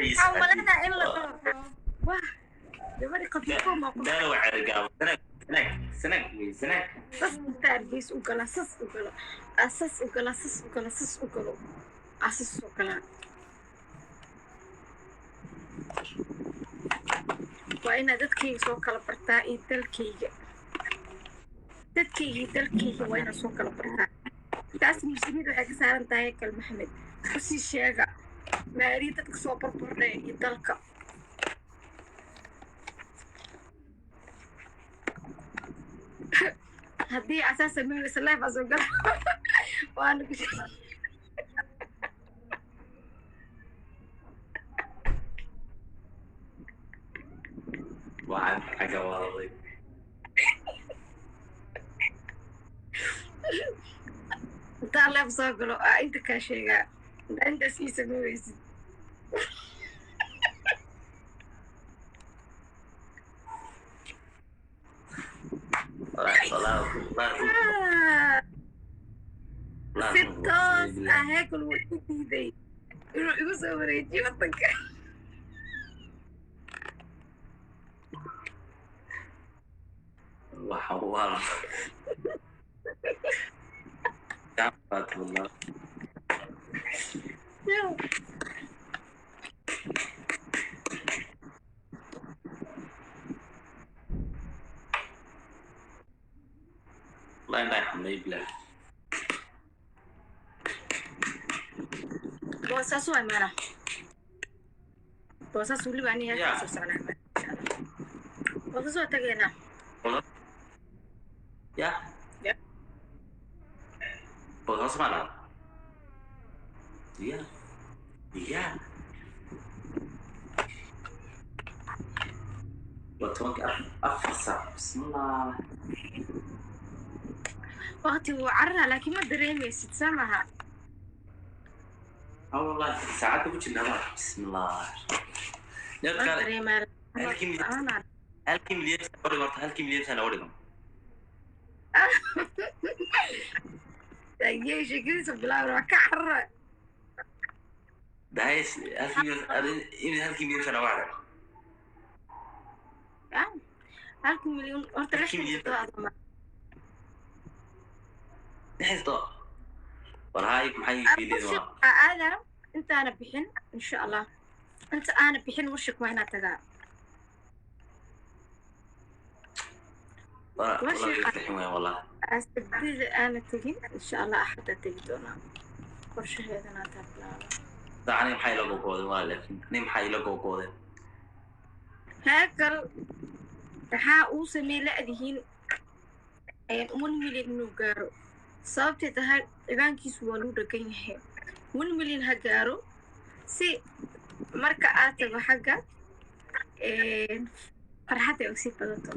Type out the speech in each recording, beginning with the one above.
Waxaan malanaa in la dhaho, wah, gabadhi khafiifo ma ku Daalo waa Ceerigaabo, Sanaag, Sanaag, Sanaag wey, Sanaag. Sas inta Hargeysa u gala, sas u galo, sas u gala, sas u gala, sas u galo, sas u galaa. Waa inaad dadkayga soo kala bartaa iyo dalkayga, dadkayga iyo dalkayga waa inaad soo kala bartaa. Taas mas-uuliyad waxay ka saaran tahay Kal Maxamed. Usii sheega maari dadka soo barbardhay iyo dalka. Haddii asaa sameynaysa live aa soo gala, waana ku Waxaan xagga wadaday. Intaa live soo galo aa inta kaa sheegaa intaa intaas ii sameynaysid. Wallahi, wallahi, wallahi. Si toos ah Heekal wuu igu diiday inuu igu soo wareejiyo wadanka. Waxa waa jaamaad, wallah. Wallahi indhaha xumay bilah. Boosaas waa imaana, Boosaas weliba aniga Ya. soo socnaa, Boosaas waa tageynaa. Ya. Ya. Boosas ma laha ya ya waa 10-kii 4 saac, bismillah. Waqti wuu cararaa, laakiin ma dareemaysid, soo maha? Ha, wallahi saacadda ku jirnaa ma, bismillah. Ma Kale dareemaa. Halkii milyan saan uga dhigo horta, halkii milyan saan uga dhigo. Yey, sheekadiisa bilaabna waa ka carara. Dahays, halkii milyan, halkii milyan saan uga dhigo. Halkii milyan horta Halkii 67 milyan. Adoma. 67 war haay, maxay fiileen waa? Aada intaana bixin, insha Allah, inta aana bixin washik waa inaad tagaa. Wallahi way bixin waayaan, wallahi. Sabtida aana tegin, insha Allah Axadda tegi doonaa, qorshaheedana taa bilaaba. Aniga maxay ila gogoodeen waa, laakiin aniga maxay ila gogoodeen? Haakal maxaa uu sameey la-dihiin 1 million inuu gaaro? Sababtay tahay ciwaankiisu waa lagu dhagan yahay. 1 million ha gaaro si marka aad tago xagga farxadda ay usii badato.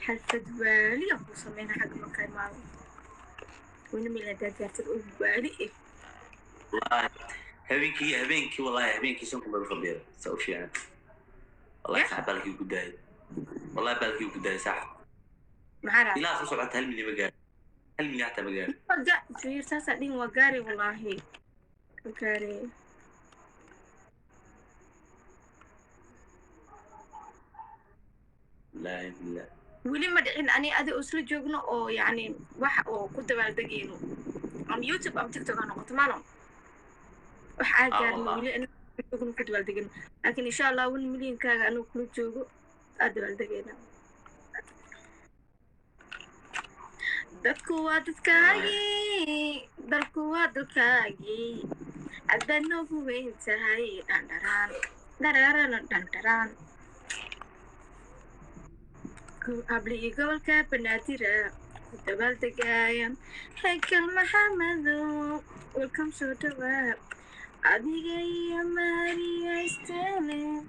Xalfad waaliya kuu sameyna xagga markaa imaado. 1 million haddaad gaartid oo waali eh. Wallahi habeenkii, wallahi habeenkii 5,000 baa fadhiya saa u fiican, wallahi. Sax baalkii ku daayay, wallahi baalkii ku daayay, sax. Maxaa dhaca? Ilaa soo socota 1 milyan ma gaari, 1 milyan xataa ma gaari. Fiir, saasaa dhihin, waa gaari, wallaahi waa gaari. Wallaahi billah. Weli ma dhicin ani adi oo isla joogno oo yacni wax oo ku dabaaldegayno ama YouTube ama TikTok ha noqoto maano wax aa gaarno. Wallah. Weli ani joogno ku dabaaldegayno, laakiin insha Allah 1 millionkaaga anuu kula joogo aad dabaaldegayna. Dadku waa dadkaagii, dalku waa dalkaagii, haddaad noogu weyn tahay, dhandharaan dhararana dhandharaan. Hablihii gobolka Banaadira ku dabaaldegaayan. Haykal Maxamedow, welcome, soo dhawaa adiga iyo Maria Stele,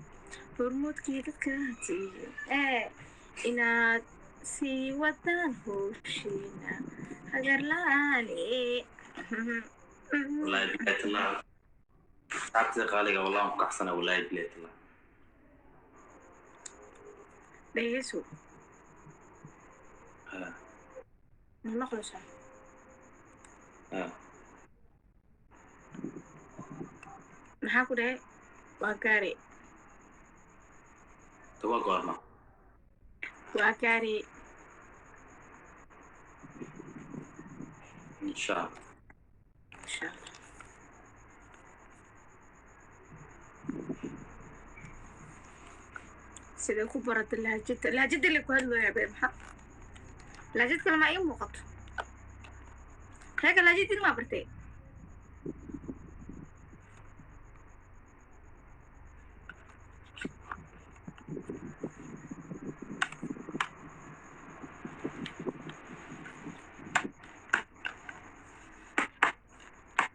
hormuudkii dadka tiyo ee inaad sii wadaan howshiina hagar la-aane. Wallahi billahi tallah, asxaabtida qaaliga, wallahi waan ku kacsana, wallahi billahi tallah. Dhegeyso. Ah. Ma maqlaysaa? Ah. Maxaa ku dhahay? Waa gaari. Waa goorma? Waa gaari. Insha Allah. Insha Allah. Sidee ku barata lahjada? Lahjada la ku hadlooyaa be, maxaa lahjad kale ma ii muuqato? Reega lahjadin maa bartay?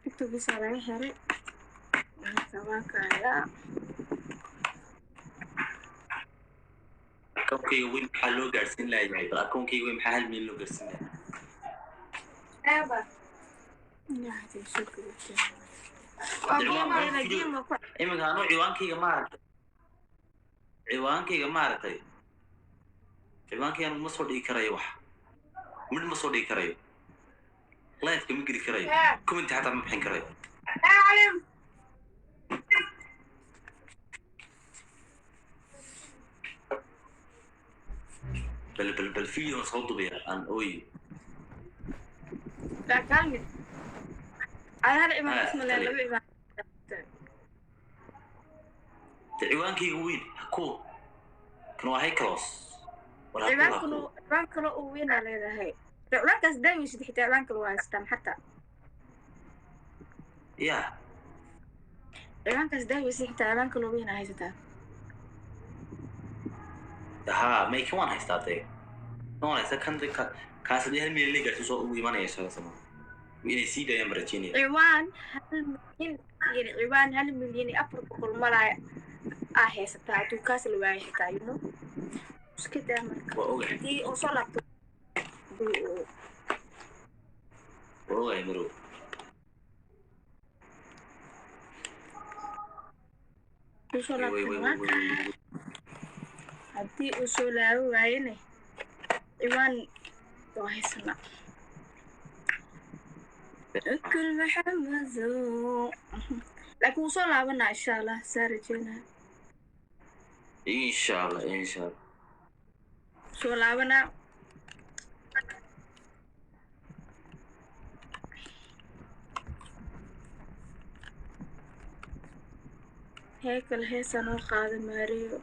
TikTokiisa laga xiray. Marka waa kayaa. Akoonkayga weyn maxaa loo gaadhsiin layahay? Bal akoonkayga weyn maxaa 1 milyan loo gaadhsiin layahay? Eeba. Ilaahay soo gudubtay. Cabdiraxmaan, Game waa ku iminka anuu ciwaankayga maaragtay, ciwaankayga maaragtay, ciwaankayga anu ma soo dhigi karayo, wax midh ma soo dhigi karayo, liveka ma geli karayo, comment xataa ma bixin karayo. Caalim. Bal video soo dubaya aan ooyi. Daa kaalmid. Ada hal ciwaan Ah, isma leh, tali. laba ciwaan. De ciwaankayga weyn haku kan waa haycalos war haku. Ciwaan kale, Haku. Ciwaan kale oo weyn aa leedahay. Ciwaankaas daaweysid xitaa ciwaan kale waa haystaa xataa. Ya. Ciwaankaas daaweysid xitaa ciwaan kale oo weyn aa haysataa. Ha, may kan waan haystaa dee, kan waan haystaa, kan kaas haddii 1 milyan la gaarsiin soo ugu imanaya isaga sama inay sii daayaan baan rajeynaya. Ciwaan 1 milyan, yani ciwaan 1,400,000 malaya aa haysataa hadduu kaas la waayo xitaa, you know. Iska daa marka. Waa ogahay. Haddii uu soo laabto haddii uu Waa ogahay marow. Uu soo Way laabto way waa way way. Haddii uu soo laaban waayene ciwaan waa haysanaa. Ukul Maxamedo, laakiin wuu soo laabanaa insha Allah, saa rajeynaa. Insha Allah, insha Allah. Soo laabanaa. Heekal heesaa noo qaada maareeyo.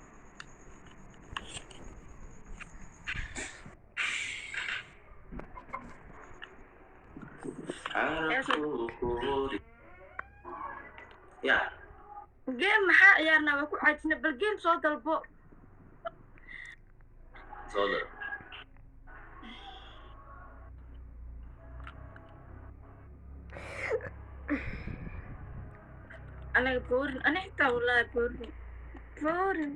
Ya. Game maxaa ciyaarnaa? Waa ku caajina. Bal game soo dalbo. Soo dar. Anaga boring, ani xitaa wallahi boring boring.